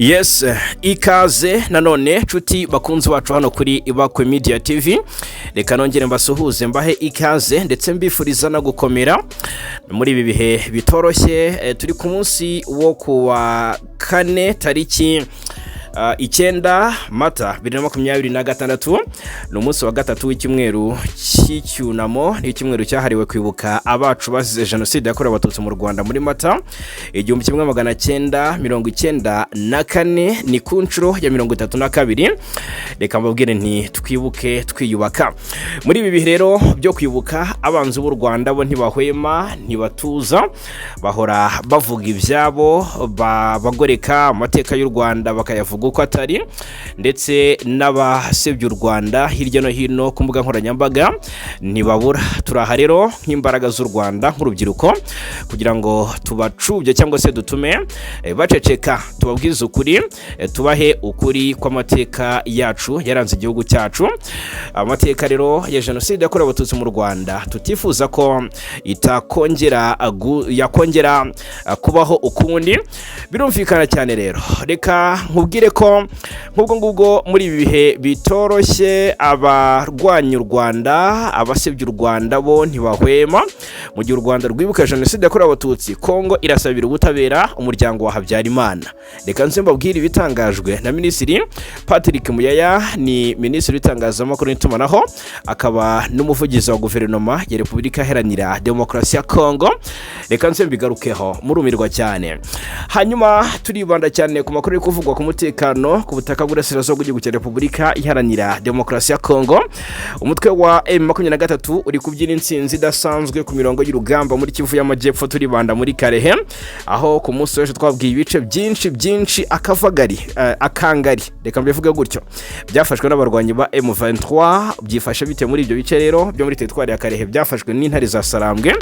Yes, ikaze nanone nshuti bakunzi bacu hano kuri Ibakwe Media TV. Reka nongere mbasuhuze, mbahe ikaze ndetse mbifuriza no gukomera muri ibi bihe bitoroshye. Turi ku munsi wo kuwa kane, tariki 9 Mata 2026. Ni umunsi wa gatatu w'icyumweru cy'icyunamo. Ni icyumweru cyahariwe kwibuka abacu bazize Jenoside yakorewe Abatutsi mu Rwanda muri Mata 1994. Ni ku nshuro ya 32. Reka mbabwire nti twibuke twiyubaka. Muri ibi bihe rero byo kwibuka, abanzi b'u Rwanda bo ntibahwema, ntibatuza, bahora bavuga ibyabo, bagoreka amateka y'u Rwanda, bakayavuga uko atari, ndetse n'abasebya u Rwanda hirya no hino ku mbuga nkoranyambaga ntibabura. Turaha rero nk'imbaraga z'u Rwanda, nk'urubyiruko, kugira ngo tubacubye cyangwa se dutume baceceka, tubabwize ukuri, tubahe ukuri kw'amateka yacu yaranze igihugu cyacu. Amateka rero ya Jenoside yakorewe Abatutsi mu Rwanda tutifuza ko itakongera yakongera kubaho ukundi. Birumvikana cyane rero. Reka nkubwire ko nk'ubwo ngubwo muri ibi bihe bitoroshye, abarwanya u Rwanda, abasebya u Rwanda bo ntibahwema. Mu gihe u Rwanda rwibuka Jenoside yakorewe Abatutsi, Kongo irasabira ubutabera umuryango wa Habyarimana. Reka nze mbabwire ibitangajwe na Minisitiri Patrick Muyaya. Ni Minisitiri w'Itangazamakuru n'Itumanaho, akaba n'umuvugizi wa Guverinoma ya Repubulika Iharanira Demokarasi ya Kongo. Reka nze mbigarukeho, murumirwa cyane. Hanyuma turibanda cyane ku makuru ari kuvugwa ku mutekano ku butaka bw'Uburasirazuba bw'igihugu cya Repubulika Iharanira Demokarasi ya Kongo. Umutwe wa M23 uri kubyina intsinzi idasanzwe ku mirongo y'urugamba muri Kivu y'Amajyepfo. Turibanda muri Kalehe, aho ku munsi w'ejo twabwiye ibice byinshi byinshi, akavagari, akangari, reka mbivuge gutyo, byafashwe n'abarwanyi ba M23. Byifashe bite muri ibyo bice rero byo muri teritwari ya Kalehe byafashwe n'intare za Sarambwe?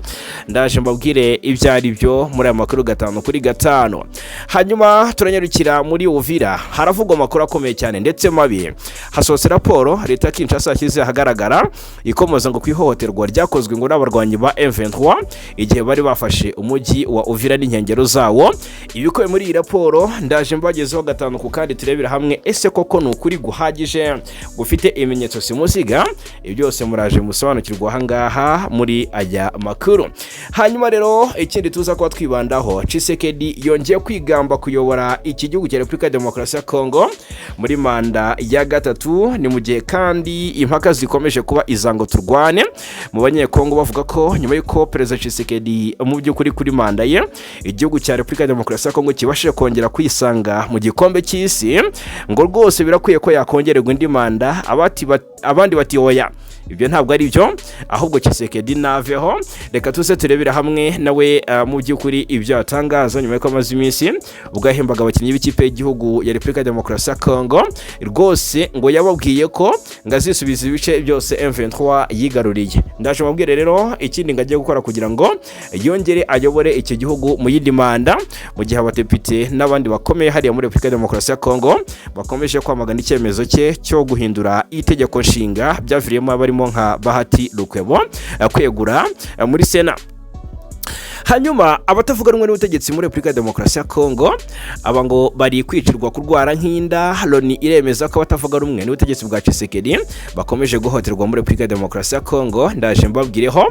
Ndaje mbabwire ibyo ari byo muri aya makuru gatanu kuri gatanu. Hanyuma turanyarukira muri Uvira, haravugwa amakuru akomeye cyane ndetse mabi. Hasohotse raporo leta ya Kinshasa yashyize ahagaragara, ikomoza ngo ku ihohoterwa ryakozwe ngo n'abarwanyi ba M23 igihe bari bafashe umujyi wa Uvira n'inkengero zawo. Ibikubiye muri iyi raporo ndaje mbagezeho gatanu ku kandi, turebera hamwe ese koko ni ukuri guhagije gufite ibimenyetso simusiga. Ibyo byose muraje musobanukirwa ahangaha muri aya makuru. Hanyuma rero ikindi tuza kuba twibandaho, Tshisekedi yongeye kwigamba kuyobora iki gihugu cya Repubulika ya Demokarasi ya Kongo muri manda ya gatatu. Ni mu gihe kandi impaka zikomeje kuba izango turwane mu Banyekongo, bavuga ko nyuma y'uko Perezida Tshisekedi mu by'ukuri kuri manda ye igihugu cya Repubulika ya Demokarasi ya Kongo kibashije kongera kwisanga mu gikombe cy'isi, ngo rwose birakwiye ko yakongererwa indi manda. Abandi bati oya, ibyo ntabwo ari byo, ahubwo Tshisekedi naveho. Reka tuze turebera hamwe nawe mu by'ukuri ibyo yatangaza nyuma y'uko amaze iminsi ubwo yahembaga abakinnyi b'ikipe y'igihugu ya Repubulika ya Demokarasi ya Kongo. Rwose ngo yababwiye ko ngo azisubiza ibice byose M23 yigaruriye. Ndaje mabwire rero ikindi ngo agiye gukora kugira ngo yongere ayobore iki gihugu mu yindi manda, mu gihe abadepite n'abandi bakomeye hariya muri Repubulika ya Demokarasi ya Kongo bakomeje kwamagana icyemezo cye cyo guhindura itegeko nshinga, byaviriyemo abarimo nka Bahati Lukwebo kwegura muri Sena. Hanyuma abatavuga rumwe n'ubutegetsi muri Repubulika ya Demokarasi ya Kongo, aba ngo bari kwicirwa kurwara nk'inda. Loni iremeza ko abatavuga rumwe n'ubutegetsi bwa Tshisekedi bakomeje guhohoterwa muri Repubulika ya Demokarasi ya Kongo. Ndaje mbabwireho.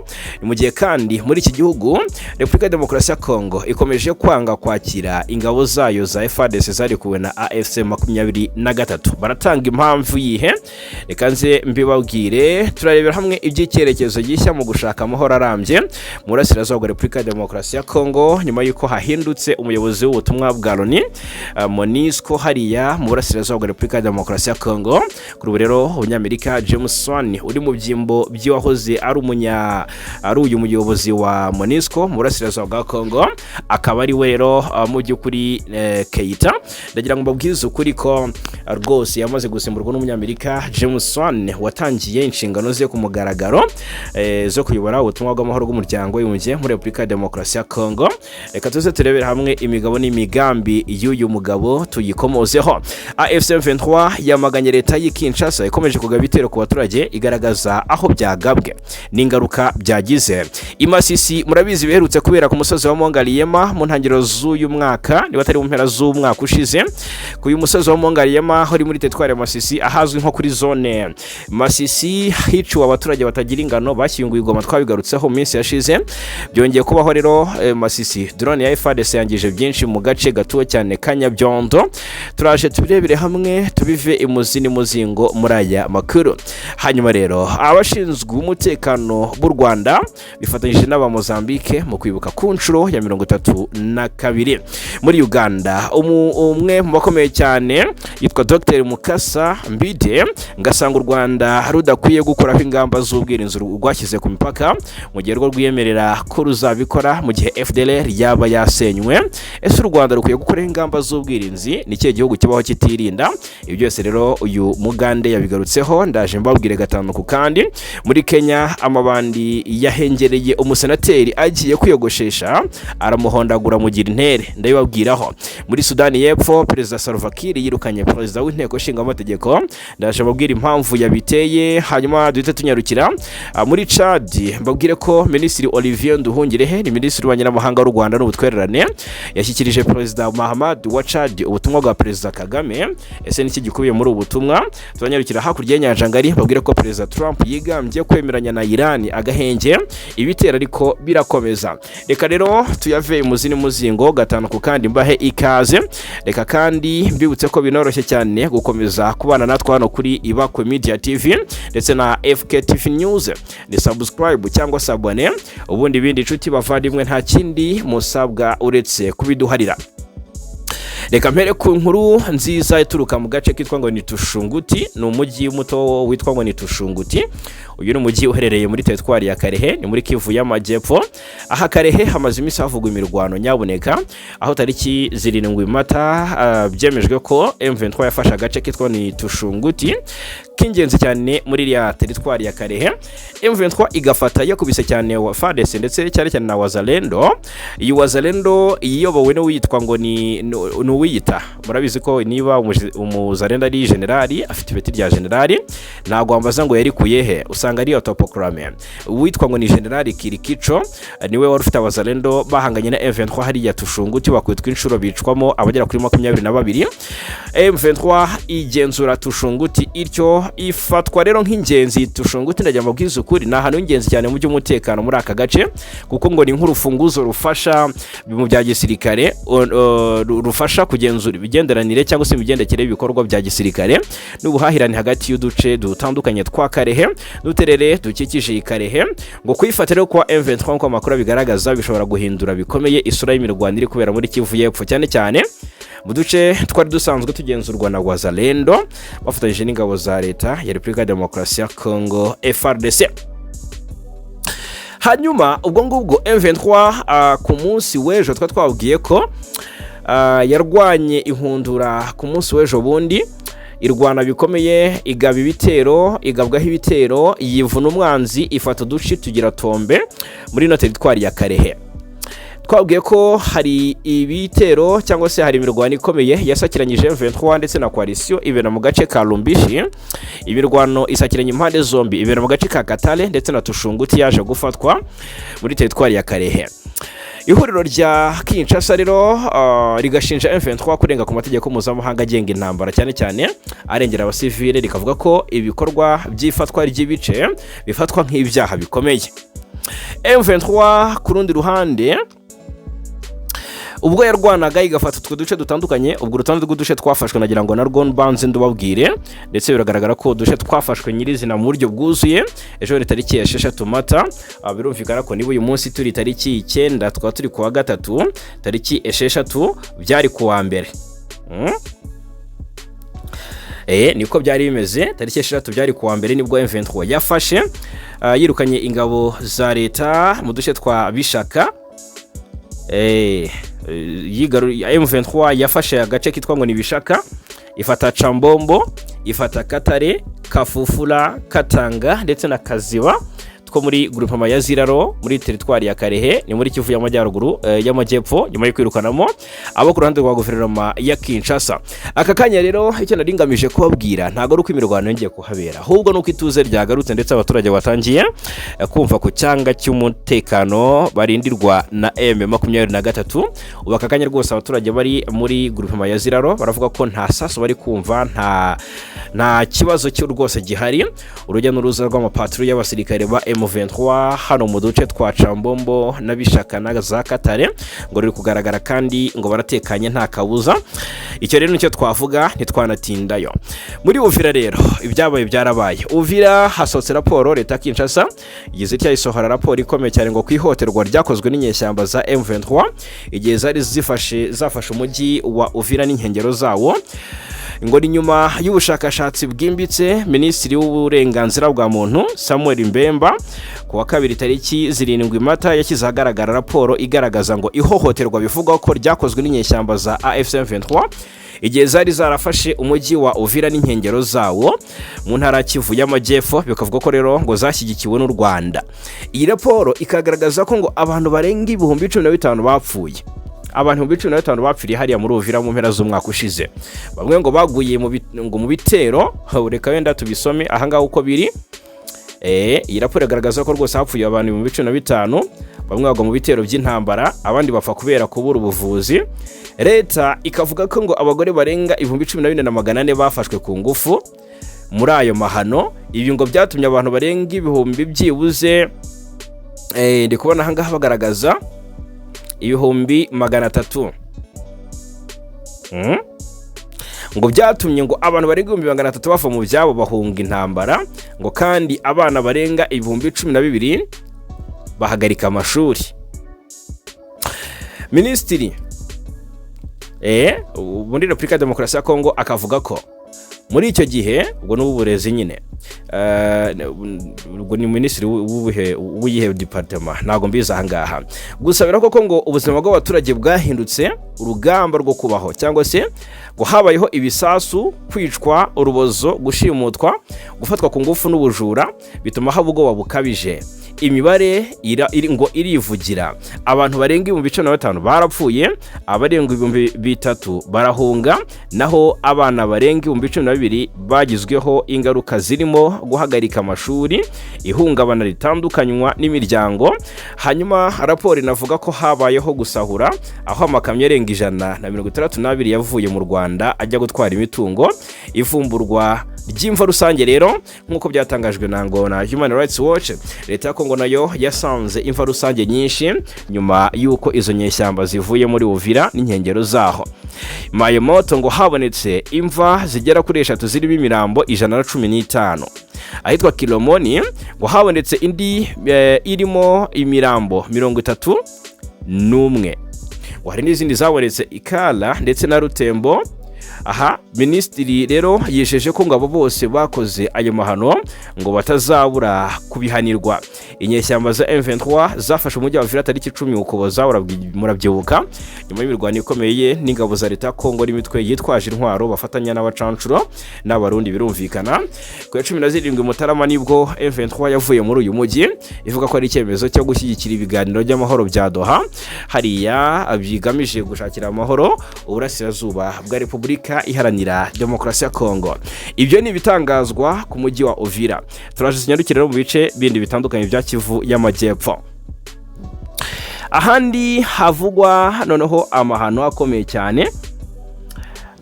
Ni mu gihe kandi muri iki gihugu Repubulika ya Demokarasi ya Kongo ikomeje kwanga kwakira ingabo zayo za FARDC zarikuwe na AFC 23. Baratanga impamvu yihe? Reka nze mbibabwire. Turarebera hamwe iby'icyerekezo gishya mu gushaka amahoro arambye mu burasirazuba bwa Repubulika ya Demokarasi ya Kongo, nyuma y'uko hahindutse umuyobozi w'ubutumwa bwa Loni, MONUSCO, hariya mu burasirazuba bwa Repubulika ya Demokarasi ya Kongo. Kuri ubu rero Umunyamerika James Swan uri mu byimbo by'uwahoze ari uyu muyobozi wa MONUSCO mu burasirazuba bwa Kongo, akaba ari we rero mu by'ukuri Keita. Ndagira ngo mbabwize ukuri ko rwose yamaze gusimburwa n'Umunyamerika James Swan, watangiye inshingano ze ku mugaragaro zo kuyobora ubutumwa bw'amahoro bw'Umuryango w'Abibumbye muri Repubulika ya Demokarasi. Demokarasi ya Kongo. Reka tuze turebere hamwe imigabo n'imigambi y'uyu mugabo, tuyikomozeho. AFC M23 yamaganye leta y'i Kinshasa ikomeje kugaba ibitero ku baturage, igaragaza aho byagabwe n'ingaruka byagize. I Masisi, murabizi biherutse kubera ku musozi wa Mongaliyema mu ntangiriro z'uyu mwaka, niba atari mu mpera z'umwaka ushize. Ku uyu musozi wa Mongaliyema uri muri teritwari ya Masisi, ahazwi nko kuri zone Masisi, hiciwe abaturage batagira ingano, bashyinguye i Goma. Twabigarutseho mu minsi yashize. Byongeye kubaho rero Masisi, drone ya FARDC yangije byinshi mu gace gatuwe cyane ka Nyabyondo. Turaje tubirebere hamwe, tubive imuzi n'imuzingo muri aya makuru. Hanyuma rero, abashinzwe umutekano b'u Rwanda bifatanyije n'aba Mozambique mu kwibuka ku nshuro ya 32. Muri Uganda, umwe mu bakomeye cyane yitwa Dr Mukasa Mbide ngasanga u Rwanda rudakwiye gukuraho ingamba z'ubwirinzi rwashyize ku mipaka, mu gihe rwo rwiyemerera ko ruzabikora mu gihe FDLR yaba yasenywe. Ese u Rwanda rukwiye gukuraho ingamba z'ubwirinzi? Ni ikihe gihugu kibaho kitirinda? Ibi byose rero uyu mugande yabigarutseho, ndaje mbabwire gatanu ku kandi. Muri Kenya, amabandi yahengereye umusenateri agiye kwiyogoshesha, aramuhondagura mugira intere, ndabibabwiraho. Muri Sudani y'Epfo, Perezida Salva Kiir yirukanye perezida w'inteko ishinga amategeko, ndaje mbabwire impamvu yabiteye. Hanyuma duhite tunyarukira muri Chad, mbabwire ko Minisitiri Olivier Nduhungirehe, ni Minisitiri w'ububanyi n'amahanga w'u Rwanda n'ubutwererane, yashyikirije Perezida Mahamad wa Chad ubutumwa bwa Perezida Kagame. Ese niki gikubiye muri ubu butumwa? Turanyarukira hakurya y'inyanja ngari, mbabwire ko Perezida Trump yigambye kwemeranya na Iran agahenge, ibitero ariko birakomeza. Reka rero tuyave imuzi n'umuzingo gatanu ku kandi, mbahe ikaze. Reka kandi mbibutse ko binoroshye cyane gukomeza kubana natwe hano kuri Ibakwe Media TV ndetse na FK TV News. Ni subscribe cyangwa s'abonner, ubundi ibindi, inshuti bavandimwe, nta kindi musabwa uretse kubiduharira. Reka mpere ku nkuru nziza ituruka mu gace kitwa ngo ni Tushunguti. Ni umujyi muto witwa ngo ni Tushunguti. Uyu ni umujyi uherereye muri teritwari ya Karehe, ni muri Kivu y'Amajyepfo. Aha Karehe hamaze iminsi havugwa imirwano nyabuneka, aho tariki 7 Mata byemejwe ko M23 yafashe agace kitwa ni Tushunguti k'ingenzi cyane muri iriya teritwari ya Karehe. M23 igafata yakubise cyane wa FARDC ndetse cyane cyane na Wazalendo. Iyi Wazalendo iyobowe n'uwitwa ngo ni uwiyita, murabizi ko niba umuzalendo ari generali, afite ipeti rya generali, ntabwo wambaza ngo yarikuye he, usanga ari autoproclamé. Uwitwa ngo ni Generali Kirikico niwe wari ufite abazalendo bahanganye na M23 hariya Tushunguti, bakubitwa inshuro, bicwamo abagera kuri 22. M23 igenzura Tushunguti ityo, ifatwa rero nk'ingenzi. Tushunguti, ndagira mbabwize ukuri, ni ahantu h'ingenzi cyane mu by'umutekano muri aka gace, kuko ngo ni nk'urufunguzo rufasha mu bya gisirikare, rufasha kugenzura imigenderanire cyangwa se imigendekere y'ibikorwa bya gisirikare n'ubuhahirane hagati y'uduce dutandukanye twa Karehe n'uturere dukikije iyi Karehe. Ngo kuyifata rero kwa M23, nk'uko amakuru abigaragaza, bishobora guhindura bikomeye isura y'imirwano iri kubera muri Kivu y'Epfo, cyane cyane mu duce twari dusanzwe tugenzurwa na Wazalendo bafatanyije n'ingabo za leta ya Repubulika ya Demokarasi ya Congo, FARDC. Hanyuma ubwo ngubwo M23 ku munsi w'ejo twari twabwiye ko yarwanye inkundura. Ku munsi w'ejo bundi irwana bikomeye, igaba ibitero, igabwaho ibitero, yivuna umwanzi, ifata uduce tugira tombe muri ino teritwari ya Karehe. Twabwiye ko hari ibitero cyangwa se hari imirwano ikomeye yasakiranyije M23 ndetse na coalition ibera mu gace ka Lumbishi. Imirwano isakiranye impande zombi ibera mu gace ka Katale ndetse na Tushunguti yaje gufatwa muri teritwari ya Karehe. Ihuriro rya Kinshasa rero rigashinja M23 kurenga ku mategeko mpuzamahanga agenga intambara, cyane cyane arengera abasivile, rikavuga ko ibikorwa by'ifatwa ry'ibice bifatwa nk'ibyaha bikomeye. M23 ku rundi ruhande, ubwo yarwanaga igafata utwo duce dutandukanye, ubwo urutonde rw'uduce twafashwe nagira ngo narwo mbanze ndubabwire, ndetse biragaragara ko uduce twafashwe nyirizina mu buryo bwuzuye ejo ni tariki 6 Mata. Birumvikana ko niba uyu munsi turi tariki 9, tukaba turi kuwa gatatu, tariki 6 byari kuwa mbere. Niko byari bimeze, tariki 6 byari kuwa mbere, nibwo M23 yafashe, yirukanye ingabo za leta mu duce twa Bishaka. M23 yafashe agace kitwa ngo ni Bishaka, ifata Cambombo, ifata Katare, Kafufula, Katanga ndetse na Kaziba. two muri groupement ya Ziraro muri teritwari ya Karehe, ni muri Kivu y'Amajyaruguru, y'Amajyepfo, nyuma yo kwirukanamo abo ku ruhande rwa guverinoma ya Kinshasa. Aka kanya rero icyo nari ngamije kubabwira ntabwo ari uko imirwano yongeye kuhabera, ahubwo ni uko ituze ryagarutse ndetse abaturage batangiye kumva ku cyanga cy'umutekano barindirwa na M23. Ubu aka kanya rwose abaturage bari muri groupement ya Ziraro baravuga ko nta sasu bari kumva, nta kibazo cyo rwose gihari. Urujya n'uruza rw'amapatrouille y'abasirikare ba M23 hano mu duce twa Cambombo na Bishaka na za Katare ngo ruri kugaragara, kandi ngo baratekanye nta kabuza. Icyo rero nicyo twavuga, ntitwanatindayo. Muri Uvira rero ibyabaye byarabaye. Uvira hasohotse raporo. Leta ya Kinshasa igize itya isohora raporo ikomeye cyane ngo ku ihohoterwa ryakozwe n'inyeshyamba za M23 igihe zari zafashe umujyi wa Uvira n'inkengero zawo. Ngo ni nyuma y'ubushakashatsi bwimbitse. Minisitiri w'Uburenganzira bwa Muntu Samuel Mbemba ku wa kabiri tariki 7 Mata yashyize ahagaragara raporo igaragaza ngo ihohoterwa bivugwa ko ryakozwe n'inyeshyamba za AFC M23 igihe zari zarafashe umujyi wa Uvira n'inkengero zawo mu ntara ya Kivu y'Amajyepfo, bikavuga ko rero ngo zashyigikiwe n'u Rwanda. Iyi raporo ikagaragaza ko ngo abantu barenga 15,000 bapfuye. Abantu 15,000 bapfiriye hariya muri Uvira mu mpera z'umwaka ushize. Bamwe ngo baguye ngo mu bitero. Reka wenda tubisome ahangaha uko biri. Iyi raporo igaragaza ko rwose hapfuye abantu 15,000, bamwe bagwa mu bitero by'intambara, abandi bapfa kubera kubura ubuvuzi. Leta ikavuga ko ngo abagore barenga 14,400 bafashwe ku ngufu muri ayo mahano. Ibi ngo byatumye abantu barenga ibihumbi byibuze, ndi kubona ahangaha bagaragaza 300,000. Ngo byatumye ngo abantu barenga 300,000 bava mu byabo bahunga intambara, ngo kandi abana barenga 12,000 bahagarika amashuri. Minisitiri muri Repubulika ya Demokarasi ya Kongo akavuga ko muri icyo gihe, ubwo ni uw'uburezi nyine, ubwo ni minisitiri w'iyihe département ntabwo mbizi ahangaha. Gusa biravugwa ko ngo ubuzima bw'abaturage bwahindutse urugamba rwo kubaho, cyangwa se ngo habayeho ibisasu, kwicwa urubozo, gushimutwa, gufatwa ku ngufu n'ubujura, bituma haba ubwoba bukabije. Imibare ngo irivugira: abantu barenga 15,000 barapfuye, abarenga 3,000 barahunga, naho abana barenga 12,000 bagizweho ingaruka zirimo guhagarika amashuri, ihungabana ritandukanywa n'imiryango. Hanyuma raporo inavuga ko habayeho gusahura, aho amakamyo arenga 162 yavuye mu Rwanda ajya gutwara imitungo. Ivumburwa ry'imva rusange rero, nk'uko byatangajwe na ngo na Human Rights Watch, leta ya Kongo nayo yasanze imva rusange nyinshi nyuma y'uko izo nyeshyamba zivuye muri Uvira n'inkengero zaho. Mayomoto ngo habonetse imva zigera kuri eshatu zirimo imirambo 115. Ahitwa Kilomoni ngo habonetse indi irimo imirambo 31. Ngo hari n'izindi zabonetse Ikala ndetse na Rutembo. Aha minisitiri rero yijeje ko ngo abo bose bakoze ayo mahano ngo batazabura kubihanirwa. Inyeshyamba za M23 zafashe umujyi wa Uvira tariki 10 Ukuboza, murabyibuka, nyuma y'imirwano ikomeye n'ingabo za leta ya Kongo n'imitwe yitwaje intwaro bafatanya n'abacancuro n'Abarundi. Birumvikana, ku ya 17 Mutarama nibwo M23 yavuye muri uyu mujyi, ivuga ko ari icyemezo cyo gushyigikira ibiganiro by'amahoro bya Doha hariya bigamije gushakira amahoro uburasirazuba bwa Repubulika Iharanira Demokarasi ya Kongo. Ibyo ni ibitangazwa ku mujyi wa Uvira. Turaje tunyarukire rero mu bice bindi bitandukanye bya Kivu y'Amajyepfo, ahandi havugwa noneho amahano akomeye cyane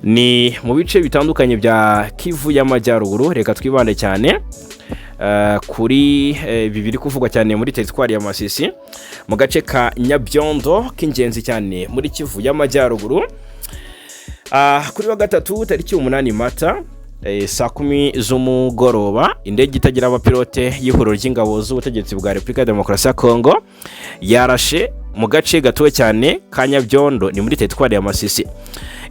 ni mu bice bitandukanye bya Kivu y'Amajyaruguru. Reka twibande cyane kuri ibi biri kuvugwa cyane muri teritwari ya Masisi, mu gace ka Nyabyondo k'ingenzi cyane muri Kivu y'Amajyaruguru. Kuri wa gatatu tariki 8 Mata, saa 10 z'umugoroba, indege itagira abapilote y'ihuriro ry'ingabo z'ubutegetsi bwa Repubulika ya Demokarasi ya Kongo yarashe mu gace gatuwe cyane ka Nyabyondo, ni muri teritwari ya Masisi.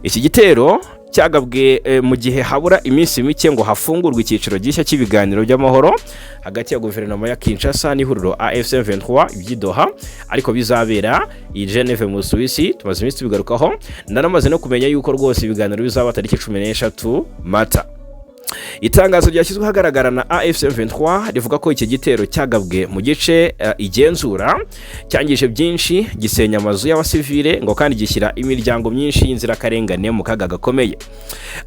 Iki gitero cyagabwe mu gihe habura iminsi mike ngo hafungurwe icyiciro gishya cy'ibiganiro by'amahoro hagati ya guverinoma ya Kinshasa n'ihuriro AFC M23 by'i Doha, ariko bizabera i Geneve mu Busuwisi. Tumaze iminsi tubigarukaho, ndanamaze no kumenya yuko rwose ibiganiro bizaba tariki 13 Mata. Itangazo ryashyizwe ahagaragara na AFC M23 rivuga ko iki gitero cyagabwe mu gice igenzura, cyangije byinshi, gisenya amazu y'abasivile, ngo kandi gishyira imiryango myinshi y'inzirakarengane mu kaga gakomeye.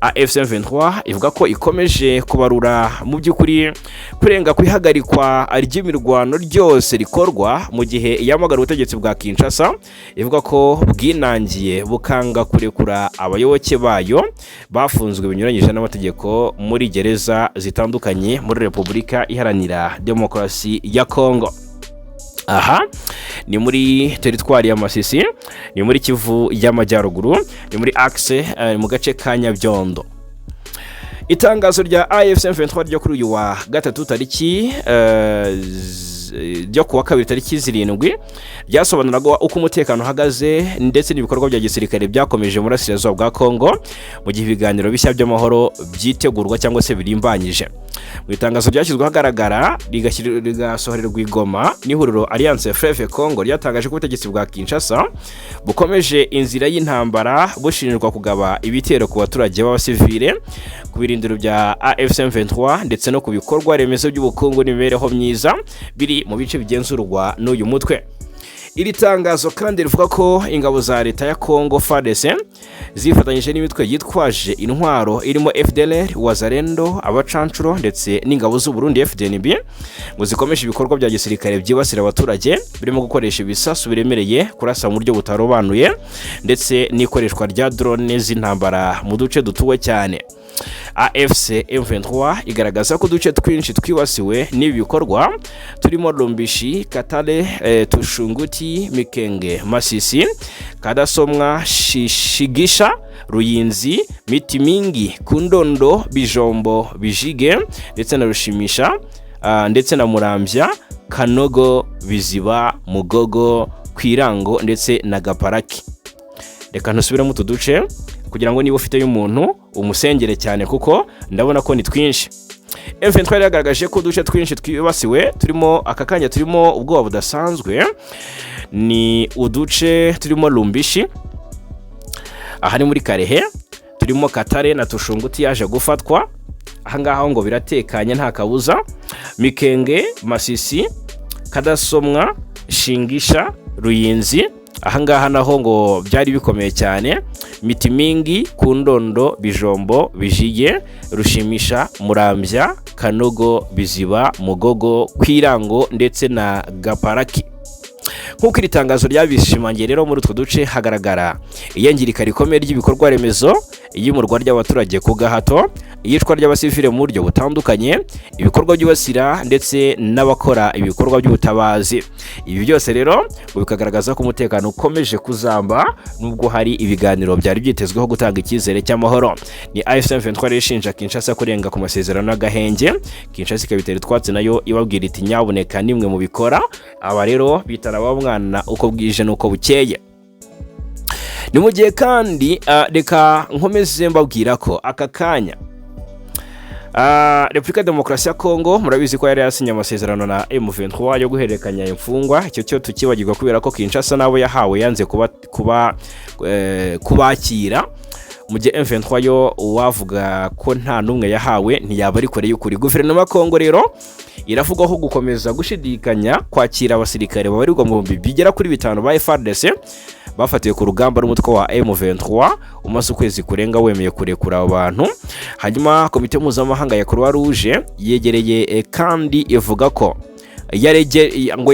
AFC M23 ivuga ko ikomeje kubarura mu by'ukuri kurenga ku ihagarikwa ry'imirwano ryose rikorwa, mu gihe yamagana ubutegetsi bwa Kinshasa, ivuga ko bwinangiye bukanga kurekura abayoboke bayo bafunzwe binyuranyije n'amategeko muri gereza zitandukanye muri Repubulika Iharanira Demokarasi ya Kongo. Aha ni muri teritwari ya Masisi, ni muri Kivu y'Amajyaruguru, ni muri axe mu gace ka Nyabyondo. Itangazo rya AFC M23 ryo kuri uyu wa gatatu tariki ryo kuwa kabiri tariki 7 ryasobanuraga uko umutekano uhagaze ndetse n'ibikorwa bya gisirikare byakomeje mu burasirazuba bwa Kongo, mu gihe ibiganiro bishya by'amahoro byitegurwa cyangwa se birimbanyije. Mu itangazo ryashyizwe ahagaragara rigasohorerwa i Goma n'ihuriro Alliance Fleuve Congo, ryatangaje ko ubutegetsi bwa Kinshasa bukomeje inzira y'intambara, bushinjwa kugaba ibitero ku baturage b'abasivile, ku birindiro bya AFC M23 ndetse no ku bikorwa remezo by'ubukungu n'imibereho myiza biri mu bice bigenzurwa n'uyu mutwe. Iri tangazo kandi rivuga ko ingabo za leta ya Congo FARDC zifatanyije n'imitwe yitwaje intwaro irimo FDLR, Wazalendo, abacancuro ndetse n'ingabo z'u Burundi FDNB, ngo zikomeje ibikorwa bya gisirikare byibasira abaturage, birimo gukoresha ibisasu biremereye, kurasa mu buryo butarobanuye ndetse n'ikoreshwa rya drone z'intambara mu duce dutuwe cyane. AFC M23 igaragaza ko uduce twinshi twibasiwe n'ibi bikorwa turimo Lumbishi, Katale, Tushunguti, Mikenge, Masisi, Kadasomwa, Shishigisha, Ruyinzi, Mitimingi, Kundondo, Bijombo, Bijige ndetse na Rushimisha, ndetse na Murambya, Kanogo, Biziba, Mugogo, Kwirango ndetse na Gaparaki. Reka ntusubiremo utu duce kugira ngo niba ufiteyo umuntu umusengere cyane, kuko ndabona ko ni twinshi. M23 yari yagaragaje ko uduce twinshi twibasiwe turimo aka kanya turimo ubwoba budasanzwe. Ni uduce turimo Lumbishi, aha ni muri Karehe, turimo Katare na Tushunguti yaje gufatwa, ahangaha ngo biratekanye nta kabuza, Mikenge, Masisi, Kadasomwa, Shingisha, Ruyinzi, ahangaha naho ngo byari bikomeye cyane, Mitimingi, Kundondo, Bijombo, Bijige, Rushimisha, Murambya, Kanogo, Biziba, Mugogo, Kwirango ndetse na Gaparaki. Nk'uko iri tangazo ryabishimangiye rero, muri utwo duce hagaragara iyangirika rikomeye ry'ibikorwa remezo, iyimurwa ry'abaturage ku gahato, iyicwa ry'abasivile mu buryo butandukanye, ibikorwa byibasira ndetse n'abakora ibikorwa by'ubutabazi. Ibi byose rero ngo bikagaragaza ko umutekano ukomeje kuzamba nubwo hari ibiganiro byari byitezweho gutanga icyizere cy'amahoro. Ni AFC M23 rero ishinja Kinshasa kurenga ku masezerano y'agahenge, Kinshasa ikabitera utwatsi, nayo ibabwira iti: "Nyabuneka nimwe mubikora." Aba rero bitara ba mwana uko bwije n'uko bukeye. Ni mu gihe kandi reka nkomeze mbabwira ko aka kanya Repubulika ya Demokarasi ya Kongo, murabizi ko yari yasinye amasezerano na M23 yo guhererekanya imfungwa. Icyo cyo tukibagirwa, kubera ko Kinshasa nabo yahawe yanze kuba kubakira, mu gihe M23 yo uwavuga ko nta n'umwe yahawe ntiyaba ari kure y'ukuri. Guverinoma ya Kongo rero iravugwaho gukomeza gushidikanya kwakira abasirikare babarirwa mu bihumbi bigera kuri 5 ba FARDC bafatiwe ku rugamba n'umutwe wa M23 umaze ukwezi kurenga wemeye kurekura abo bantu. Hanyuma komite mpuzamahanga ya Croix Rouge yegereye kandi ivuga ko ngo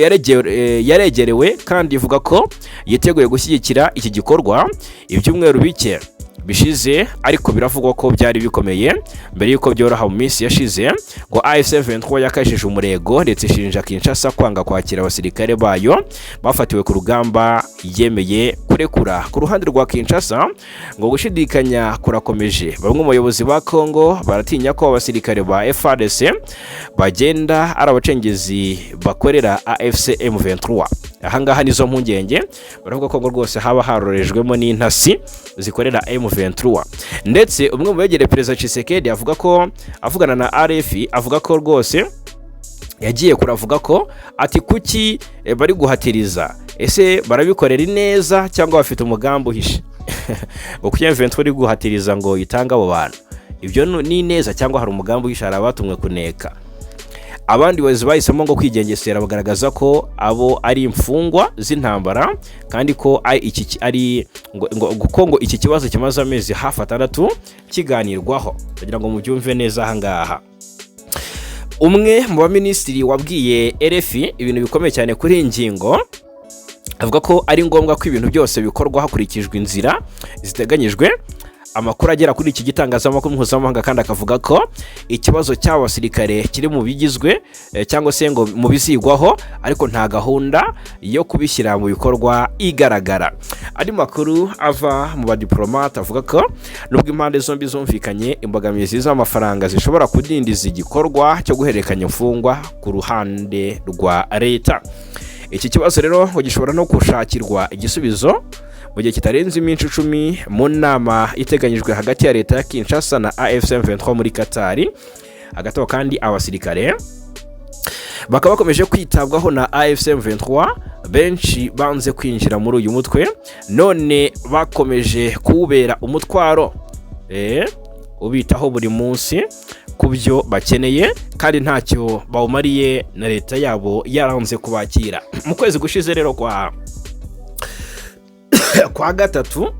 yaregerewe kandi ivuga ko yiteguye gushyigikira iki gikorwa ibyumweru bike bishize, ariko biravugwa ko byari bikomeye mbere y'uko byoroha. Mu minsi yashize ngo AFC M23 yakajije umurego ndetse ishinja Kinshasa kwanga kwakira abasirikare bayo bafatiwe ku rugamba yemeye kurekura. Ku ruhande rwa Kinshasa ngo gushidikanya kurakomeje. Bamwe mu bayobozi ba Congo baratinya ko abasirikare ba FARDC bagenda ari abacengezi bakorera AFC M23. Ahangaha nizo mpungenge, baravuga ko ngo rwose haba harorejwemo n'intasi zikorera M23. Ndetse umwe mu begereye Perezida Tshisekedi avuga ko avugana na RFI, avuga ko rwose yagiye kuravuga ko ati: "Kuki bari guhatiriza? Ese barabikorera neza cyangwa bafite umugambi uhishe?" Ngo kuki M23 iri guhatiriza ngo itange abo bantu? Ibyo ni neza cyangwa hari umugambi w'ishara batumwe kuneka? Abandi bayobozi bahisemo ngo kwigengesera, bagaragaza ko abo ari imfungwa z'intambara, kandi ko ari iki ari ngo ko ngo iki kibazo kimaze amezi hafi 6 kiganirwaho. Kugira ngo mubyumve neza aha ngaha, umwe mu baminisitiri wabwiye RFI ibintu bikomeye cyane kuri iyi ngingo, avuga ko ari ngombwa ko ibintu byose bikorwa hakurikijwe inzira ziteganyijwe. Amakuru agera kuri iki gitangazamakuru mpuzamahanga kandi akavuga ko ikibazo cy'aba basirikare kiri mu bigizwe cyangwa se ngo mu bizigwaho, ariko nta gahunda yo kubishyira mu bikorwa igaragara. Andi makuru ava mu badiporomate avuga ko nubwo impande zombi zumvikanye, imbogamizi z'amafaranga zishobora kudindiza igikorwa cyo guhererekanya imfungwa ku ruhande rwa leta. Iki kibazo rero ngo gishobora no gushakirwa igisubizo mu gihe kitarenze iminsi 10 mu nama iteganyijwe hagati ya leta ya Kinshasa na AFC M23 muri Katari. Hagati aho kandi, abasirikare bakaba bakomeje kwitabwaho na AFC M23. Benshi banze kwinjira muri uyu mutwe, none bakomeje kuwubera umutwaro, ubitaho buri munsi ku byo bakeneye, kandi ntacyo bawumariye na leta yabo yaranze kubakira. Mu kwezi gushize rero kwa gatatu,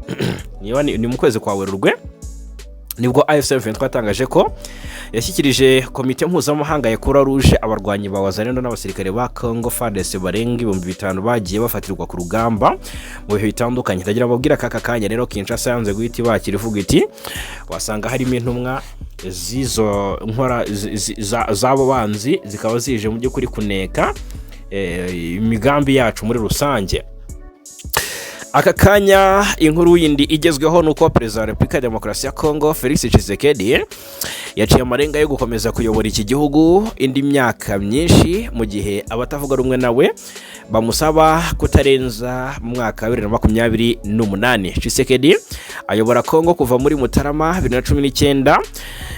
niba ni mu kwezi kwa Werurwe, nibwo AFC M23 yatangaje ko yashyikirije komite mpuzamahanga ya Croix Rouge abarwanyi ba Wazalendo n'abasirikare ba Congo FARDC barenga 5000 bagiye bafatirwa ku rugamba mu bihe bitandukanye. Ndagira mbabwira aka kanya rero, Kinshasa yanze guhita ibakira, ivuga iti wasanga harimo intumwa z'izo nkora z'abo banzi, zikaba zije mu by'ukuri kuneka imigambi yacu muri rusange. Aka kanya inkuru yindi igezweho ni uko Perezida wa Repubulika ya Demokarasi ya Kongo, Felix Tshisekedi, yaciye amarenga yo gukomeza kuyobora iki gihugu indi myaka myinshi, mu gihe abatavuga rumwe nawe bamusaba kutarenza mu mwaka wa 2028. Tshisekedi ayobora Kongo kuva muri Mutarama 2019.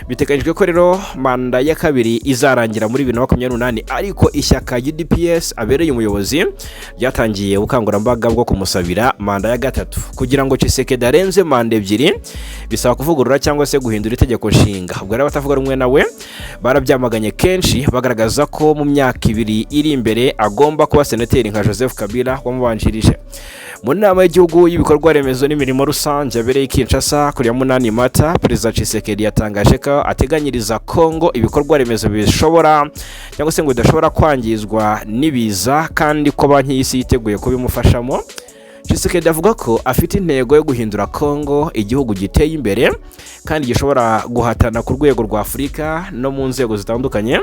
Biteganyijwe ko rero manda ya kabiri izarangira muri 2028, ariko ishyaka UDPS abereye umuyobozi ryatangiye ubukangurambaga bwo kumusabira manda ya gatatu. Kugira ngo Tshisekedi arenze manda ebyiri bisaba kuvugurura cyangwa se guhindura itegeko nshinga. Ubwo rero abatavuga rumwe nawe barabyamaganye kenshi, bagaragaza ko mu myaka 2 iri imbere agomba kuba senateri nka Joseph Kabila wamubanjirije. Mu nama y'igihugu y'ibikorwa remezo n'imirimo rusange yabereye i Kinshasa kuri ya 8 Mata, Perezida Tshisekedi yatangaje ko ateganyiriza Kongo ibikorwa remezo bishobora cyangwa se ngo bidashobora kwangizwa n'ibiza, kandi ko Banki y'Isi yiteguye kubimufashamo. Tshisekedi avuga ko afite intego yo guhindura Kongo igihugu giteye imbere kandi gishobora guhatana ku rwego rwa Afurika no mu nzego zitandukanye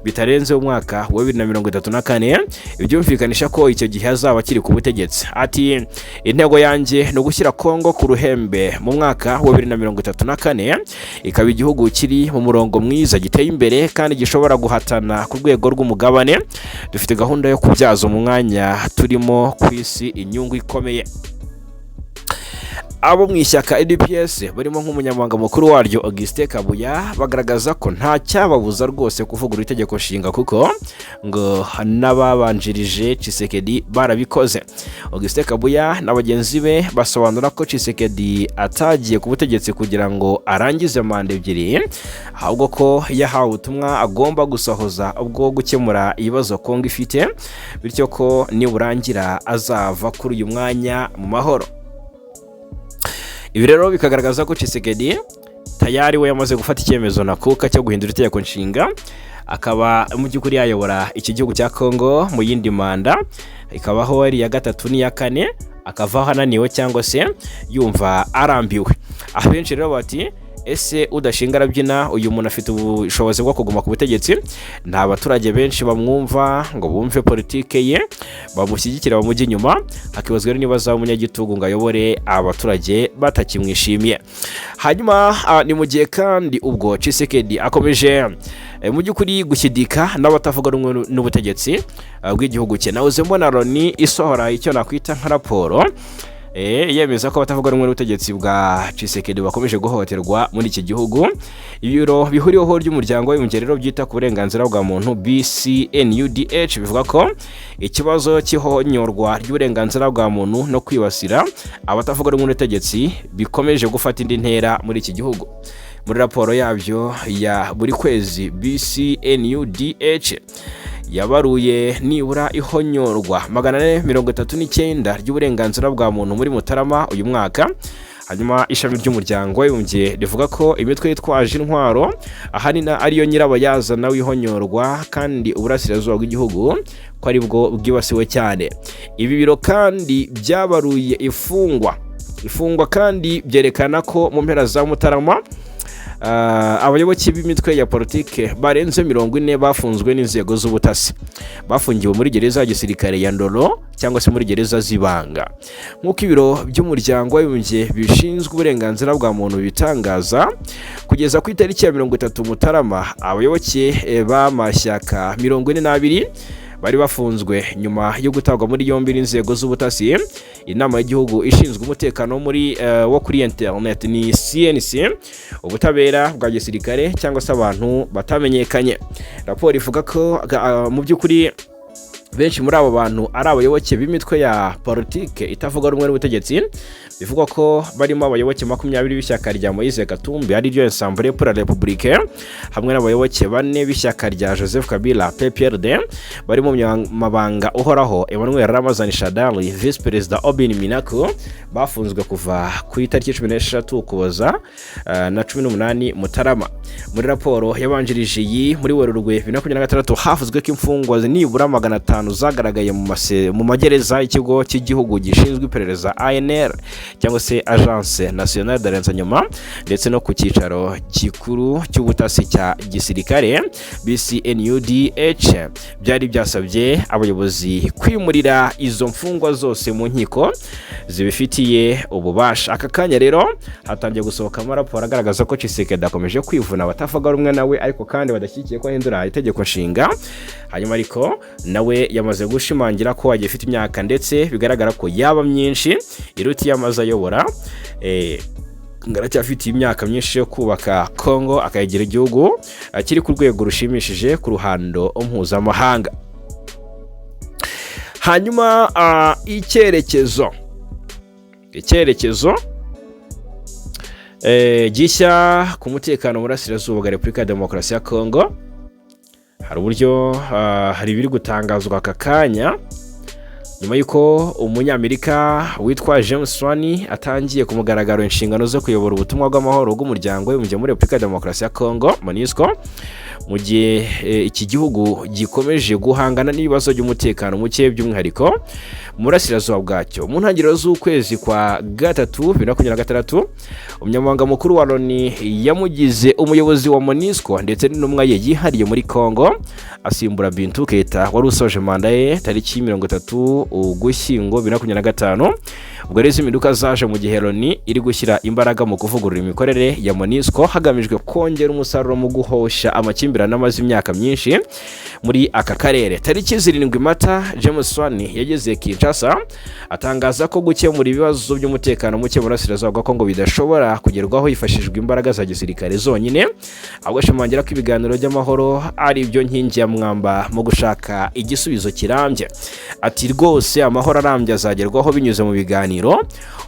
bitarenze umwaka wa 2034, ibyumvikanisha ko icyo gihe azaba akiri ku butegetsi. Ati: "Intego yanjye ni ugushyira Kongo ku ruhembe mu mwaka wa 2034, ikaba igihugu kiri mu murongo mwiza, giteye imbere kandi gishobora guhatana ku rwego rw'umugabane. Dufite gahunda yo kubyaza umwanya turimo ku isi inyungu ikomeye." Abo mu ishyaka UDPS barimo nk'umunyamabanga mukuru waryo Augustin Kabuya bagaragaza ko nta cyababuza rwose kuvugurura itegeko nshinga, kuko ngo n'ababanjirije Tshisekedi barabikoze. Augustin Kabuya na bagenzi be basobanura ko Tshisekedi atagiye ku butegetsi kugira ngo arangize manda ebyiri, ahubwo ko yahawe ubutumwa agomba gusohoza ubwo gukemura ibibazo Kongo ifite, bityo ko niburangira azava kuri uyu mwanya mu mahoro. Ibi rero bikagaragaza ko Tshisekedi tayari we yamaze gufata icyemezo nakuka cyo guhindura itegeko nshinga, akaba mu by'ukuri yayobora iki gihugu cya Congo mu yindi manda, ikabaho ari iya gatatu n'iya kane, akavaho ananiwe cyangwa se yumva arambiwe. Abenshi rero bati: "Ese udashinga arabyina? Uyu muntu afite ubushobozi bwo kuguma ku butegetsi? Nta baturage benshi bamwumva ngo bumve politike ye, bamushyigikira, bamujye inyuma." Hakibazwa rero niba azaba umunyagitugu ngo ayobore abaturage batakimwishimiye. Hanyuma ni mu gihe kandi ubwo Tshisekedi akomeje mu by'ukuri gushyidika n'abatavuga rumwe n'ubutegetsi bw'igihugu cye. Nahoze mbona Loni isohora icyo nakwita nka raporo. Yemeza ko abatavuga rumwe n'ubutegetsi bwa Tshisekedi bakomeje guhohoterwa muri iki gihugu. Ibiro bihuriweho ry'umuryango w'abibumbye rero byita ku burenganzira bwa muntu, BCNUDH, bivuga ko ikibazo cy'ihonyorwa ry'uburenganzira bwa muntu no kwibasira abatavuga rumwe n'ubutegetsi bikomeje gufata indi ntera muri iki gihugu. Muri raporo yabyo ya buri kwezi, BCNUDH yabaruye nibura ihonyorwa 439 ry'uburenganzira bwa muntu muri Mutarama uyu mwaka. Hanyuma ishami ry'umuryango w'abibumbye rivuga ko imitwe yitwaje intwaro ahanini ariyo nyirabayazana w'ihonyorwa, kandi uburasirazuba bw'igihugu ko aribwo bwibasiwe cyane. Ibi biro kandi byabaruye ifungwa kandi byerekana ko mu mpera za Mutarama abayoboke b'imitwe ya politike barenze 40 bafunzwe n'inzego z'ubutasi, bafungiwe muri gereza ya gisirikare ya Ndolo cyangwa se muri gereza z'ibanga. Nk'uko ibiro by'umuryango w'abibumbye bishinzwe uburenganzira bwa muntu bitangaza, kugeza ku itariki ya 30 Mutarama, abayoboke b'amashyaka 42 bari bafunzwe nyuma yo gutabwa muri yombi n'inzego z'ubutasi, inama y'igihugu ishinzwe umutekano wo kuri internet ni CNC, ubutabera bwa gisirikare cyangwa se abantu batamenyekanye. Raporo ivuga ko mu by'ukuri benshi muri abo bantu ari abayoboke b'imitwe ya politike itavuga rumwe n'ubutegetsi. Bivugwa ko barimo abayoboke 20 b'ishyaka rya Moise Katumbi, ari ryo Ensemble pour la République, hamwe n'abayoboke bane b'ishyaka rya Joseph Kabila, PPRD, barimo umunyamabanga uhoraho Emmanuel Ramazani Shadary, Vice Perezida Aubin Minaku. Bafunzwe kuva ku itariki 16 Ukuboza na 18 Mutarama. Muri raporo yabanjirije iyi, muri Werurwe 2026, havuzwe ko imfungwa nibura 500 zagaragaye mu magereza y'ikigo cy'igihugu gishinzwe iperereza, ANR, cyangwa se Agence Nationale de Renseignement, ndetse no ku cyicaro gikuru cy'ubutasi cya gisirikare. BCNUDH byari byasabye abayobozi kwimurira izo mfungwa zose mu nkiko zibifitiye ububasha. Aka kanya rero hatangiye gusohokamo raporo agaragaza ko Tshisekedi akomeje kwivuna abatavuga rumwe nawe, ariko kandi badashyigikiye ko ahindura itegeko nshinga. Hanyuma ariko nawe yamaze gushimangira ko agifite imyaka, ndetse bigaragara ko yaba myinshi iruta iyo amaze ayobora, ngo aracyafite imyaka myinshi yo kubaka Kongo akayigira igihugu kiri ku rwego rushimishije ku ruhando mpuzamahanga. Hanyuma icyerekezo gishya ku mutekano mu burasirazuba bwa Repubulika ya Demokarasi ya Kongo, hari uburyo hari ibiri gutangazwa aka kanya nyuma y'uko umunyamerika witwa James Swan atangiye ku mugaragaro inshingano zo kuyobora ubutumwa bw'amahoro bw'umuryango w'abibumbye muri Repubulika ya Demokarasi ya Kongo, MONUSCO, mu gihe iki gihugu gikomeje guhangana n'ibibazo by'umutekano muke, by'umwihariko mu burasirazuba bwacyo. Mu ntangiriro z'ukwezi kwa gatatu 2026, umunyamabanga mukuru wa Loni yamugize umuyobozi wa MONUSCO ndetse n'intumwa ye yihariye muri Congo, asimbura Bintou Keita wari usoje manda ye tariki 30 Ugushyingo 2025. Ubwo rero izi mpinduka zaje mu gihe Loni iri gushyira imbaraga mu kuvugurura imikorere ya MONUSCO, hagamijwe kongera umusaruro mu guhosha amakimbirane amaze imyaka myinshi muri aka karere. Tariki 7 Mata, James Swan yageze Kinshasa atangaza ko gukemura ibibazo by'umutekano muke mu burasirazuba bwa Kongo bidashobora kugerwaho hifashishijwe imbaraga za gisirikare zonyine, ahubwo ashimangira ko ibiganiro by'amahoro ari byo nkingi ya mwamba mu gushaka igisubizo kirambye. Ati: "Rwose amahoro arambye azagerwaho binyuze mu biganiro,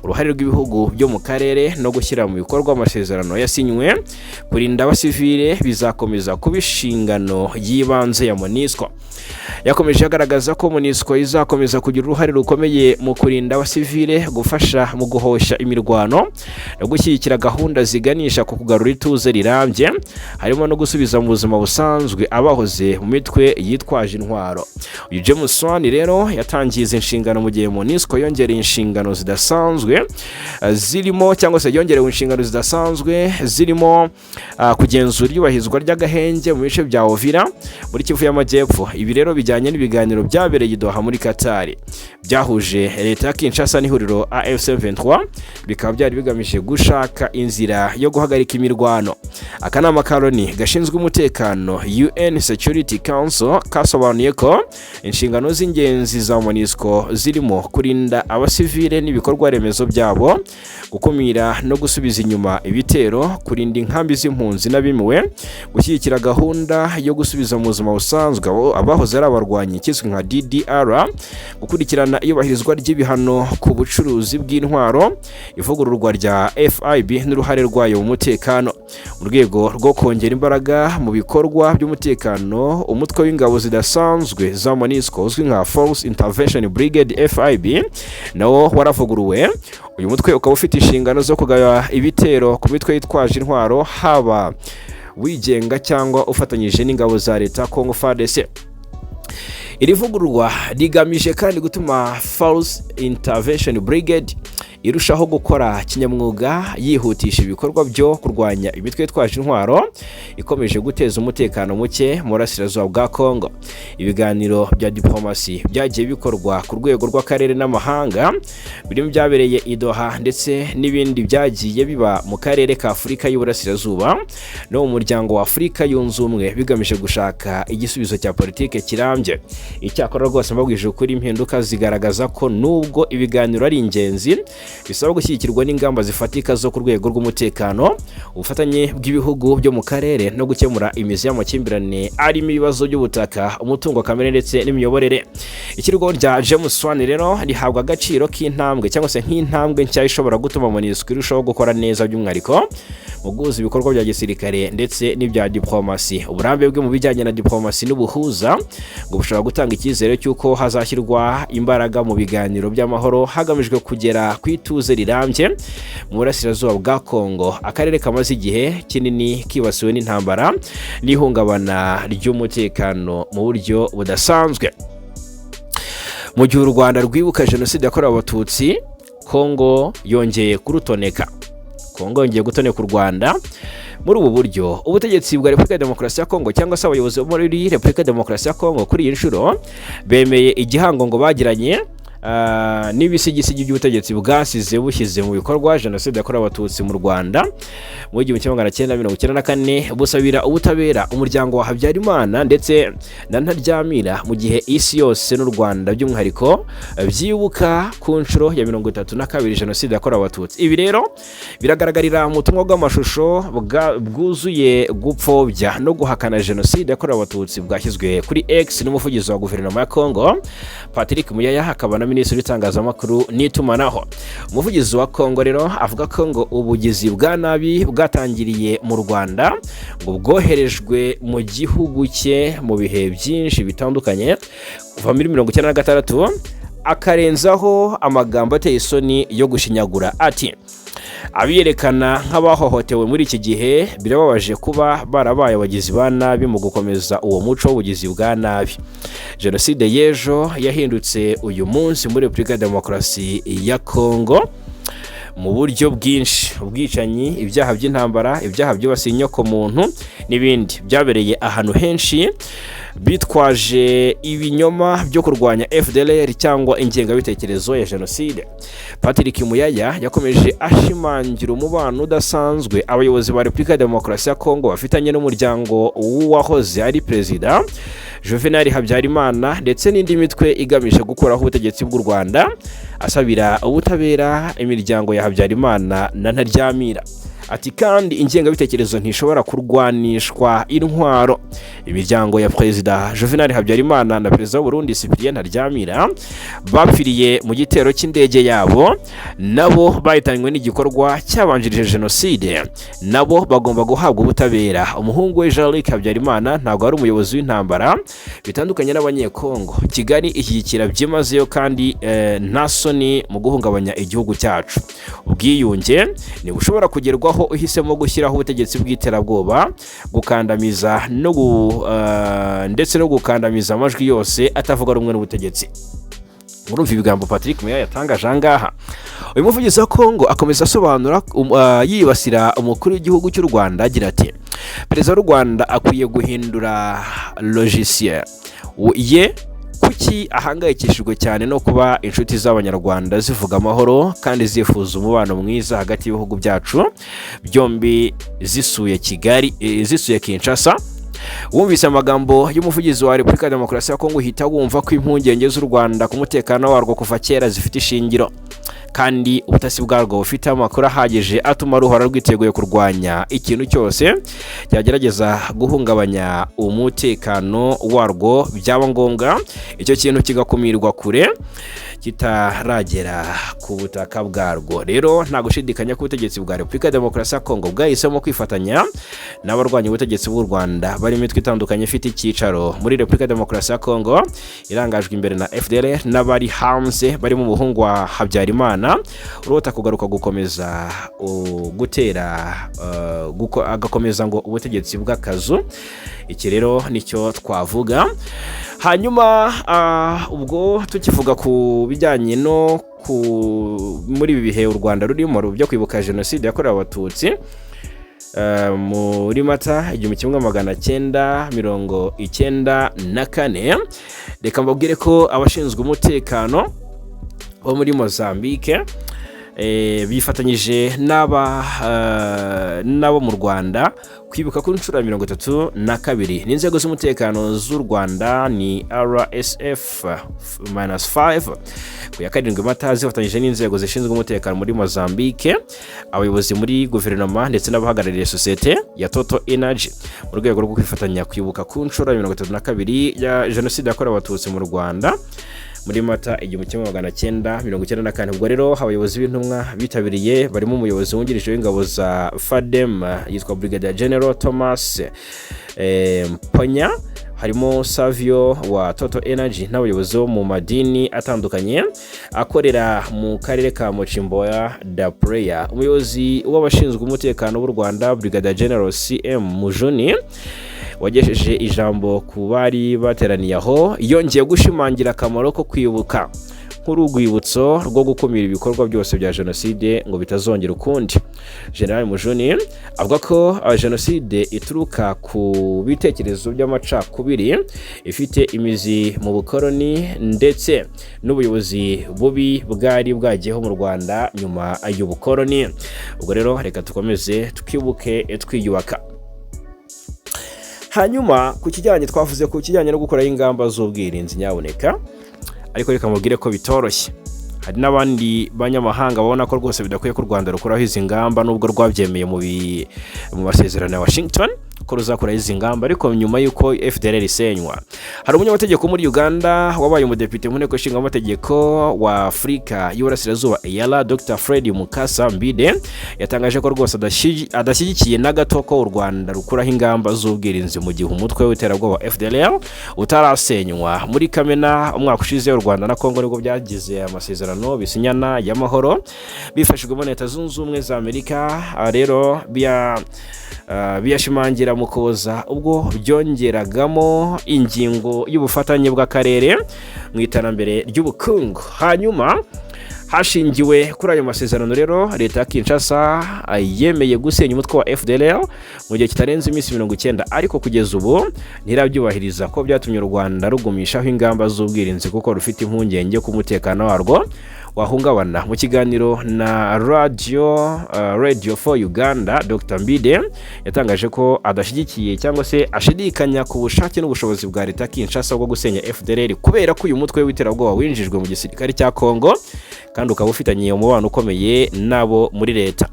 uruhare rw'ibihugu byo mu karere no gushyira mu bikorwa amasezerano yasinywe. Kurinda abasivile bizakomeza kuba inshingano y'ibanze ya MONUSCO." Yakomeje agaragaza ko MONUSCO izakomeza kugira uruhare rukomeye mu kurinda abasivile, gufasha mu guhosha imirwano no gushyigikira gahunda ziganisha ku kugarura ituze rirambye, harimo no gusubiza mu buzima busanzwe abahoze mu mitwe yitwaje intwaro. Uyu James Swan rero yatangiye izi nshingano mu gihe MONUSCO yongereye inshingano zidasanzwe zirimo, cyangwa se yongerewe inshingano zidasanzwe zirimo kugenzura iyubahirizwa ry'agahenge mu bice bya Uvira muri Kivu y'Amajyepfo. Ibi rero byaje nyuma y'uko Ibi rero bijyanye n'ibiganiro byabereye i Doha muri Qatar, byahuje leta ya Kinshasa n'ihuriro AFC M23, bikaba byari bigamije gushaka inzira yo guhagarika imirwano. Akanama ka Loni gashinzwe umutekano, UN Security Council, kasobanuye ko inshingano z'ingenzi za MONUSCO zirimo kurinda abasivile n'ibikorwa remezo byabo, gukumira no gusubiza inyuma ibitero, kurinda inkambi z'impunzi n'abimuwe, gushyigikira gahunda yo gusubiza mu buzima busanzwe abahoze ari abarwanyi, kizwi nka DDR, gukurikirana iyubahirizwa ry'ibihano ku bucuruzi bw'intwaro, ivugururwa rya FIB n'uruhare rwayo mu mutekano. Mu rwego rwo kongera imbaraga mu bikorwa by'umutekano, umutwe w'ingabo zidasanzwe za MONUSCO uzwi nka Force Intervention Brigade, FIB, nawo waravuguruwe. Uyu mutwe ukaba ufite inshingano zo kugaba ibitero ku mitwe yitwaje intwaro, haba wigenga cyangwa ufatanyije n'ingabo za leta Congo FARDC. Iri vugururwa rigamije kandi gutuma Force Intervention Brigade irushaho gukora kinyamwuga, yihutisha ibikorwa byo kurwanya imitwe yitwaje intwaro ikomeje guteza umutekano muke mu burasirazuba bwa Congo. Ibiganiro bya diplomasi byagiye bikorwa ku rwego rw'akarere n'amahanga, birimo byabereye i Doha ndetse n'ibindi byagiye biba mu karere ka Afurika y'Uburasirazuba no mu Muryango wa Afurika Yunze Ubumwe, bigamije gushaka igisubizo cya politike kirambye. Icyakora rwose mbabwije ukuri, impinduka zigaragaza ko nubwo ibiganiro ari ingenzi, bisaba gushyigikirwa n'ingamba zifatika zo ku rwego rw'umutekano, ubufatanye bw'ibihugu byo mu karere no gukemura imizi y'amakimbirane arimo ibibazo by'ubutaka, umutungo kamere ndetse n'imiyoborere. Ishyirwaho rya James Swan rero rihabwa agaciro k'intambwe, cyangwa se nk'intambwe nshya ishobora gutuma MONUSCO irushaho gukora neza, by'umwihariko mu guhuza ibikorwa bya gisirikare ndetse n'ibya diplomasi. Uburambe bwe mu bijyanye na diplomasi n'ubuhuza ngo bushobora gutanga icyizere cy'uko hazashyirwa imbaraga mu biganiro by'amahoro hagamijwe kugera ku ituze rirambye mu burasirazuba bwa Kongo, akarere kamaze igihe kinini kibasiwe n'intambara n'ihungabana ry'umutekano mu buryo budasanzwe. Mu gihe u Rwanda rwibuka Jenoside yakorewe Abatutsi, Kongo yongeye kurutoneka. Kongo yongeye gutoneka u Rwanda muri ubu buryo: ubutegetsi bwa Repubulika ya Demokarasi ya Kongo, cyangwa se abayobozi bo muri Repubulika ya Demokarasi ya Kongo, kuri iyi nshuro bemeye igihango ngo bagiranye n'ibisigisigi by'ubutegetsi bwasize bushyize mu bikorwa Jenoside yakorewe Abatutsi mu Rwanda mu 1994, busabira ubutabera umuryango wa Habyarimana ndetse na Ntaryamira, mu gihe isi yose n'u Rwanda by'umwihariko byibuka ku nshuro ya 32 Jenoside yakorewe Abatutsi. Ibi rero biragaragarira mu butumwa bw'amashusho bwuzuye gupfobya no guhakana Jenoside yakorewe Abatutsi bwashyizwe kuri X n'umuvugizi wa guverinoma ya Kongo, Patrick Muyaya, akaba na minisitiri w'itangazamakuru n'itumanaho. Umuvugizi wa Kongo rero avuga ko ngo ubugizi bwa nabi bwatangiriye mu Rwanda ngo bwoherejwe mu gihugu cye mu bihe byinshi bitandukanye kuva muri 96, akarenzaho amagambo ateye isoni yo gushinyagura ati: "Abiyerekana nk'abahohotewe muri iki gihe birababaje kuba barabaye abagizi ba nabi mu gukomeza uwo muco w'ubugizi bwa nabi. Jenoside y'ejo yahindutse uyu munsi muri Repubulika ya Demokarasi ya Kongo mu buryo bwinshi: ubwicanyi, ibyaha by'intambara, ibyaha byibasiye inyokomuntu n'ibindi byabereye ahantu henshi bitwaje ibinyoma byo kurwanya FDLR cyangwa ingengabitekerezo ya jenoside." Patrick Muyaya yakomeje ashimangira umubano udasanzwe abayobozi ba Repubulika ya Demokarasi ya Kongo bafitanye n'umuryango w'uwahoze ari perezida Juvenal Habyarimana ndetse n'indi mitwe igamije gukuraho ubutegetsi bw'u Rwanda, asabira ubutabera imiryango ya Habyarimana na Ntaryamira. Ati kandi ingengabitekerezo ntishobora kurwanishwa intwaro. Imiryango ya Perezida Juvenal Habyarimana na Perezida w'u Burundi Cyprien Ntaryamira bapfiriye mu gitero cy'indege yabo, nabo bahitanywe n'igikorwa cyabanjirije jenoside, nabo bagomba guhabwa ubutabera. Umuhungu we Jean Luc Habyarimana ntabwo ari umuyobozi w'intambara, bitandukanye n'Abanyekongo. Kigali ishyigikira byimazeyo kandi nta soni mu guhungabanya igihugu cyacu. Ubwiyunge ntibushobora kugerwaho uhisemo gushyiraho ubutegetsi bw'iterabwoba, gukandamiza no ndetse no gukandamiza amajwi yose atavuga rumwe n'ubutegetsi. Murumva ibigambo Patrick Muyaya yatangaje aha ngaha. Uyu muvugizi wa Kongo akomeza asobanura yibasira umukuru w'igihugu cy'u Rwanda agira ati: "Perezida w'u Rwanda akwiye guhindura logiciel. Ye kuki ahangayikishijwe cyane no kuba inshuti z'Abanyarwanda zivuga amahoro kandi zifuza umubano mwiza hagati y'ibihugu byacu byombi zisuye Kigali, zisuye Kinshasa? Wumvise amagambo y'umuvugizi wa Repubulika ya Demokarasi ya Kongo, uhita wumva ko impungenge z'u Rwanda ku mutekano warwo kuva kera zifite ishingiro, kandi ubutasi bwarwo bufite amakuru ahagije atuma ruhora rwiteguye kurwanya ikintu cyose cyagerageza guhungabanya umutekano warwo, byaba ngombwa icyo kintu kigakumirwa kure kitaragera ku butaka bwarwo. Rero nta gushidikanya ko ubutegetsi bwa Repubulika ya Demokarasi ya Kongo bwahisemo kwifatanya n'abarwanya ubutegetsi bw'u Rwanda bari imitwe itandukanye ifite icyicaro muri Repubulika ya Demokarasi ya Kongo, irangajwe imbere na FDLR, n'abari hanze barimo umuhungu wa Habyarimana urota kugaruka gukomeza gutera agakomeza ngo ubutegetsi bw'akazu. Iki rero nicyo twavuga. Hanyuma ubwo tukivuga ku bijyanye no ku muri ibi bihe u Rwanda rurimo byo kwibuka Jenoside yakorewe Abatutsi muri Mata 1994, reka mbabwire ko abashinzwe umutekano bo muri Mozambique bifatanyije n'abo mu Rwanda kwibuka ku nshuro ya 32. N'inzego z'umutekano z'u Rwanda ni RSF minus 5 ku ya 7 Mata zifatanyije n'inzego zishinzwe umutekano muri Mozambique, abayobozi muri guverinoma ndetse n'abahagarariye sosiyete ya Total Energy, mu rwego rwo kwifatanya kwibuka ku nshuro ya 32 ya Jenoside yakorewe Abatutsi mu Rwanda muri Mata 1994. Ubwo rero abayobozi b'intumwa bitabiriye barimo umuyobozi wungirije w'ingabo za FADM yitwa Brigadier General Thomas Mponya, harimo Savio wa Total Energy n'abayobozi bo mu madini atandukanye akorera mu karere ka Mocimboa da Praia. Umuyobozi w'abashinzwe umutekano w'u Rwanda, Brigadier General CM Mujuni, wagejeje ijambo ku bari bateraniye aho, yongeye gushimangira akamaro ko kwibuka nk'urwibutso rwo gukumira ibikorwa byose bya jenoside ngo bitazongera ukundi. General Mujuni avuga ko jenoside ituruka ku bitekerezo by'amacakubiri, ifite imizi mu bukoroni ndetse n'ubuyobozi bubi bwari bwagiyeho mu Rwanda nyuma y'ubukoroni. Ubwo rero reka dukomeze twibuke twiyubaka. Hanyuma ku kijyanye twavuze ku kijyanye no gukuraho ingamba z'ubwirinzi, nyabuneka ariko reka mubwire ko bitoroshye. Hari n'abandi banyamahanga babona ko rwose bidakwiye ko u Rwanda rukuraho izi ngamba, nubwo rwabyemeye mu masezerano ya Washington ko ruzakuraho izi ngamba, ariko nyuma y'uko FDLR isenywa. Hari umunyamategeko muri Uganda wabaye umudepite mu Nteko Ishinga Amategeko wa Afurika y'Uburasirazuba, EALA, Dr Fred Mukasa Mbide, yatangaje ko rwose adashyigikiye na gato ko u Rwanda rukuraho ingamba z'ubwirinzi mu gihe umutwe w'iterabwoba FDLR utarasenywa. Muri Kamena umwaka ushize, u Rwanda na Kongo nibwo byagize amasezerano bisinyana y'amahoro bifashijwemo na Leta Zunze Ubumwe za Amerika. Rero biyashimangira mu Kuboza, ubwo byongeragamo ingingo y'ubufatanye bw'akarere mu iterambere ry'ubukungu. Hanyuma hashingiwe kuri ayo masezerano rero, leta ya Kinshasa yemeye gusenya umutwe wa FDLR mu gihe kitarenze iminsi 90, ariko kugeza ubu ntirabyubahiriza, ko byatumye u Rwanda rugumishaho ingamba z'ubwirinzi kuko rufite impungenge ku mutekano warwo wahungabana. Mu kiganiro na Radio for Uganda, Dr Mbide yatangaje ko adashyigikiye cyangwa se ashidikanya ku bushake n'ubushobozi bwa leta ya Kinshasa bwo gusenya FDLR, kubera ko uyu mutwe w'iterabwoba winjijwe mu gisirikare cya Kongo kandi ukaba ufitanye umubano ukomeye n'abo muri leta.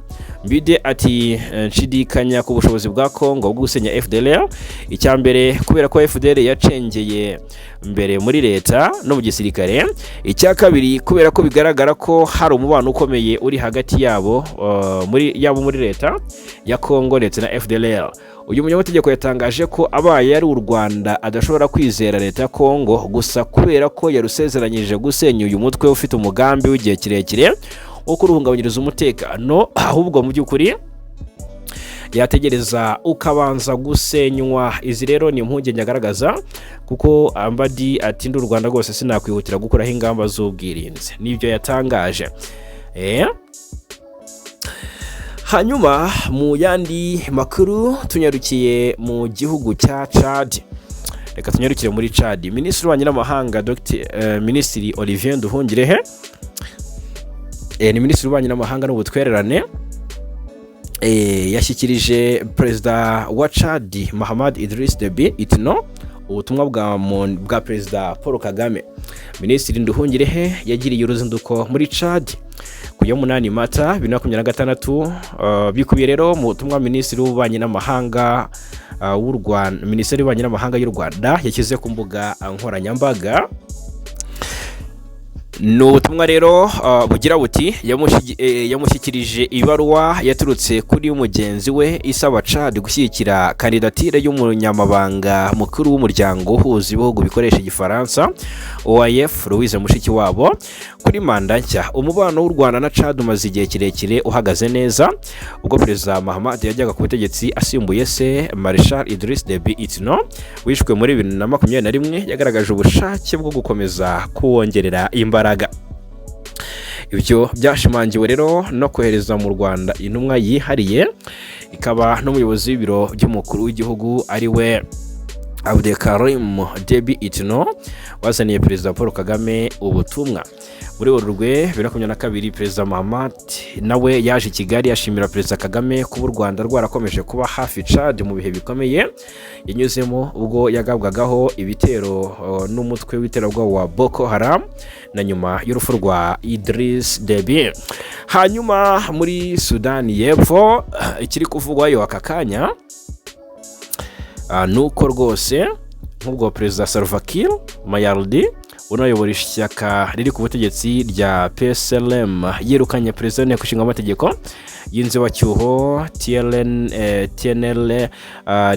Mbide ati: "Nshidikanya ku bushobozi bwa Kongo bwo gusenya FDLR. Icya mbere, kubera ko FDLR yacengeye mbere muri leta no mu gisirikare. Icya kabiri, kubera ko bigaragara ko hari umubano ukomeye uri hagati yabo muri yabo muri leta ya Kongo ndetse na FDLR." Uyu munyamategeko yatangaje ko abaye ari u Rwanda adashobora kwizera leta ya Kongo gusa kubera ko yarusezeranyije gusenya uyu mutwe ufite umugambi w'igihe kirekire wo kuruhungabanyiriza umutekano, ahubwo mu by'ukuri yategereza ukabanza gusenywa. Izi rero ni impungenge agaragaza, kuko Ambadi ati: "Ndi u Rwanda rwose sinakwihutira gukuraho ingamba z'ubwirinzi." Nibyo yatangaje. Hanyuma mu yandi makuru, tunyarukiye mu gihugu cya Chad. Reka mbabwire ko Reka tunyarukire muri Chad. Minisitiri w'ububanyi n'amahanga Dr. Minisitiri Olivier Nduhungirehe, ni Minisitiri w'ububanyi n'amahanga n'ubutwererane, yashyikirije Perezida wa Chad Mahamat Idriss Deby Itno ubutumwa bwa Perezida Paul Kagame. Minisitiri Nduhungirehe yagiriye uruzinduko muri Chad ku ya 8 Mata 2026. Bikubiye rero mu butumwa Minisitiri w'Ububanyi n'Amahanga w'u Rwanda, Minisiteri y'Ububanyi n'Amahanga y'u Rwanda yashyize ku mbuga nkoranyambaga. Ni ubutumwa rero bugira buti: "Yamushyikirije ibaruwa yaturutse kuri mugenzi we isaba Chad gushyigikira kandidatire y'umunyamabanga mukuru w'umuryango uhuza ibihugu bikoresha Igifaransa, OIF, Louise Mushikiwabo, kuri manda nshya." Umubano w'u Rwanda na Chad umaze igihe kirekire uhagaze neza. Ubwo Perezida Mahamat yajyaga ku butegetsi asimbuye se Marshal Idriss Deby Itno wishwe muri 2021, yagaragaje ubushake bwo gukomeza kuwongerera imbaraga. Ibyo byashimangiwe rero no kohereza mu Rwanda intumwa yihariye ikaba n'umuyobozi w'ibiro by'umukuru w'igihugu, ari we Abdelkarim Deby Itno, wazaniye Perezida Paul Kagame ubutumwa. Muri Werurwe 2022, Perezida Mahamat nawe yaje i Kigali ashimira Perezida Kagame kuba u Rwanda rwarakomeje kuba hafi Chad mu bihe bikomeye yanyuzemo, ubwo yagabwagaho ibitero n'umutwe w'iterabwoba wa Boko Haram na nyuma y'urupfu rwa Idriss Deby. Hanyuma muri Sudani y'Epfo, ikiri kuvugwayo aka kanya ni uko rwose nk'ubwo Perezida Salva Kiir Mayardit unayobora ishyaka riri ku butegetsi rya PSLM yirukanye perezida w'inteko ishinga amategeko y'inzibacyuho TLN, TNL,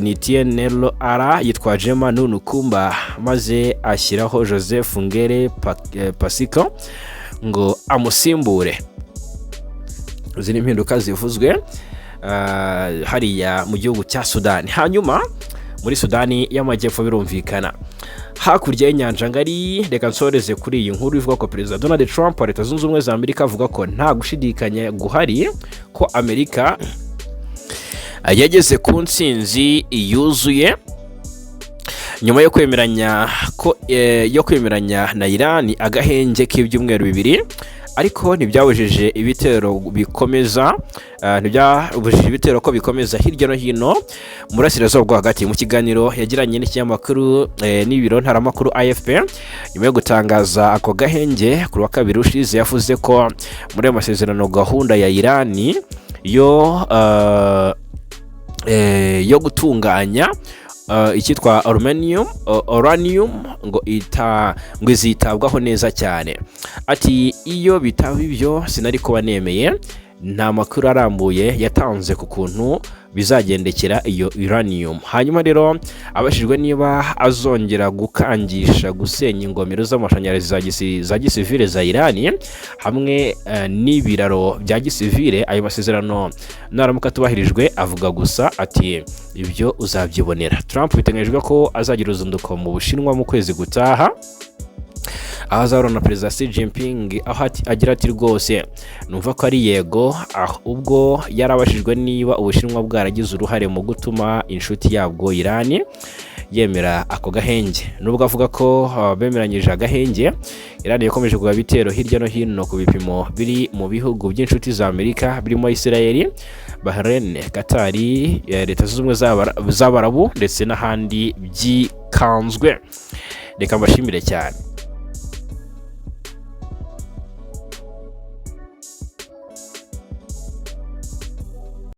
ni TNLR yitwa Jema Nunu Kumba, maze ashyiraho Joseph Ngere Pasiko ngo amusimbure. Izi ni impinduka zivuzwe hariya mu gihugu cya Sudani. Hanyuma muri Sudani y'Amajyepfo, birumvikana hakurya y'inyanja ngari. Reka nsoreze kuri iyi nkuru ivuga ko Perezida Donald Trump wa Leta Zunze Ubumwe za Amerika avuga ko nta gushidikanya guhari ko Amerika yageze ku ntsinzi yuzuye nyuma yo kwemeranya na Iran agahenge k'ibyumweru 2, ariko ntibyabujije ibitero bikomeza, ntibyabujije ibitero ko bikomeza hirya no hino mu burasirazuba bwo hagati. Mu kiganiro yagiranye n'ikinyamakuru n'ibiro ntaramakuru AFP nyuma yo gutangaza ako gahenge ku wa kabiri ushize, yavuze ko muri ayo masezerano gahunda ya Iran yo gutunganya icyitwa uranium ngo izitabwaho neza cyane. Ati: "Iyo bitaba ibyo sinari kuba nemeye." Nta makuru arambuye yatanze ku kuntu bizagendekera iyo uranium. Hanyuma rero abajijwe niba azongera gukangisha gusenya ingomero z'amashanyarazi za gisivile za Irani hamwe n'ibiraro bya gisivile ayo masezerano naramuka atubahirijwe, avuga gusa ati: "Ibyo uzabyibonera." Trump biteganyijwe ko azagira uruzinduko mu Bushinwa mu kwezi gutaha, aho azahura na Perezida Xi Jinping, aho agira ati: "Rwose numva ko ari yego." Ubwo yarabajijwe niba Ubushinwa bwaragize uruhare mu gutuma inshuti yabwo Irani yemera ako gahenge. Nubwo avuga ko bemeranyije agahenge, Irani yakomeje kugaba ibitero hirya no hino ku bipimo biri mu bihugu by'inshuti za Amerika birimo Israel, Bahrain, Qatar, Leta Zunze Ubumwe z'Abarabu ndetse n'ahandi byikanzwe. Reka mbashimire cyane.